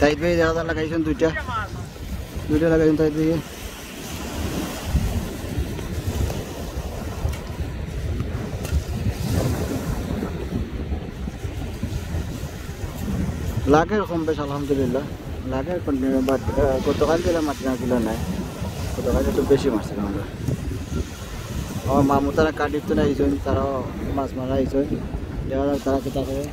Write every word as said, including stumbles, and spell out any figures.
তাইদ ভাই দেখা যার লাগাইছইন দুইটা, দুইটা লাগাইছইন তাইদ ভাই। লাগের কম বেশ আলহামদুলিল্লাহ, লাগের কন্টিনিউ, বাট গতকাল যেলা মারছে না, অগুলা নাই। গতকাল একটু বেশি মারছে আমরা। আমার মামু তারা কার্ডিফ তো আইছইন, তারাও মাছ মারা আইছইন। দেখা যাক তারা কিতা করে।